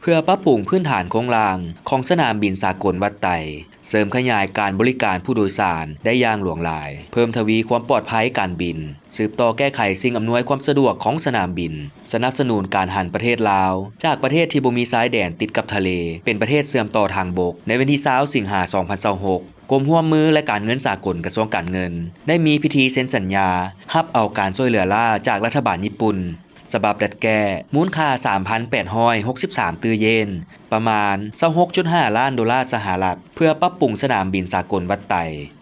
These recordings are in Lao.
ເພື່ອປັບປຸງພື້ນຖານໂຄງລ່າງຂອງສະໜາມບິນສາກົນວັດໄຕ, ເສີມຂະຫຍາຍການບໍລິການຜູ້ໂດຍສານໄດ້ຢ່າງຫຼວງຫຼາຍ, ເພີ່ມທະວີຄວາມປອດໄພການບິນ, ສືບຕໍ່ແກ້ໄຂສິ່ງອຳນວຍຄວາມສະດວກຂອງສະໜາມບິນ, ສະໜັບສະໜູນການຫັນປະເທດລາວ ຈາກປະເທດທີ່ບໍ່ມີຊາຍແດນຕິດກັບທະເລ ເປັນປະເທດເຊື່ອມຕໍ່ທາງບົກ. ໃນວັນທີຊາວ ສິງຫາ ສອງພັນຊາວຫົກ, ກົມຮ່ວມມື ແລະ ການເງິນສາກົນ ກະຊວງການເງິນ ໄດ້ມີພິທີເຊັນສັນຍາຮັບເອົາການຊ່ວຍເຫຼືອລ້າຈາກລັດຖະບານຍີ່ປຸ່ນ ສະບັບດັດແກ້ ມູນຄ່າ ສາມພັນແປດຮ້ອຍຫົກສິບສາມຕື້ເຢນ, ປະມານ ຊາວຫົກຈຸດຫ້າລ້ານໂດລາສະຫະລັດ ເພື່ອປັບປຸງສະໜາມບິນສາກົນວັດໄຕ,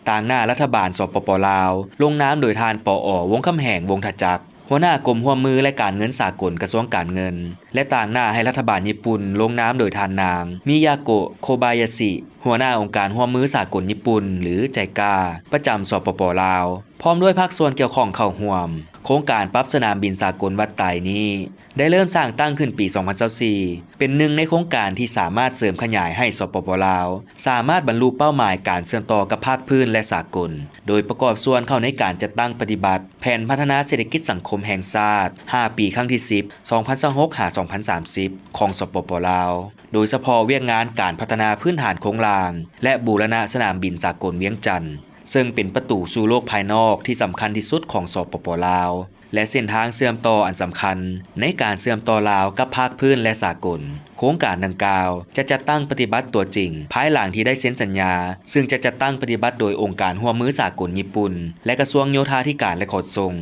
ຕາງໜ້າລັດຖະບານ ສປປ ລາວ, ລົງນາມໂດຍທ່ານ ປອ ວົງຄຳແຫງ ວົງທະຈັກ, ຫົວໜ້າກົມຮ່ວມມື ແລະ ການເງິນສາກົນ ກະຊວງການເງິນ ແລະ ຕາງໜ້າໃຫ້ລັດຖະບານຍີ່ປຸ່ນ ລົງນາມໂດຍທ່ານນາງ ມິຍາໂກະ ໂຄບາຍາຊິ, ຫົວໜ້າອົງການຮ່ວມມືສາກົນຍີ່ປຸ່ນ ຫຼື ໄຈກາ ປະຈຳ ສປປ ລາວ, ພ້ອມດ້ວຍພາກສ່ວນກ່ຽວຂ້ອງເຂົ້າຮ່ວມ. ໂຄງການປັບສະໜາມບິນສາກົນວັດໄຕນີ້ ໄດ້ເລີ່ມສ້າງຕັ້ງຂຶ້ນປີ ສອງພັນຊາວສີ່ ເປັນໜຶ່ງໃນໂຄງການທີ່ສາມາດເສີມຂະຫຍາຍໃຫ້ ສປປ ລາວ ສາມາດບັນລຸເປົ້າໝາຍການເຊື່ອມຕໍ່ກັບພາກພື້ນ ແລະ ສາກົນ, ໂດຍປະກອບສ່ວນເຂົ້າໃນການຈັດຕັ້ງປະຕິບັດແຜນພັດທະນາເສດຖະກິດສັງຄົມແຫ່ງຊາດ ຫ້າປີ ຄັ້ງທີສິບ ສອງພັນຊາວຫົກ ຫາ ສອງພັນສາມສິບ ຂອງ ສປປ ລາວ, ໂດຍສະເພາະວຽກງານການພັດທະນາພື້ນຖານໂຄງລ່າງ ແລະ ບູລະນະສະໜາມບິນສາກົນວຽງຈັນ ເຊິ່ງເປັນປະຕູສູ່ໂລກພາຍນອກທີ່ສຳຄັນທີ່ສຸດຂອງ ສປປ ລາວ ແລະ ເສັ້ນທາງເຊື່ອມຕໍ່ອັນສຳຄັນໃນການເຊື່ອມຕໍ່ລາວກັບພາກພື້ນ ແລະ ສາກົນ. ໂຄງການດັ່ງກ່າວຈະຈັດຕັ້ງປະຕິບັດຕົວຈິງພາຍຫຼັງທີ່ໄດ້ເຊັນສັນຍາ, ເຊິ່ງຈະຈັດຕັ້ງປະຕິບັດໂດຍອົງການຮ່ວມມືສາກົນຍີ່ປຸ່ນ ແລະ ກະຊວງໂຍທາທິການ ແລະ ຂົນສົ່ງ.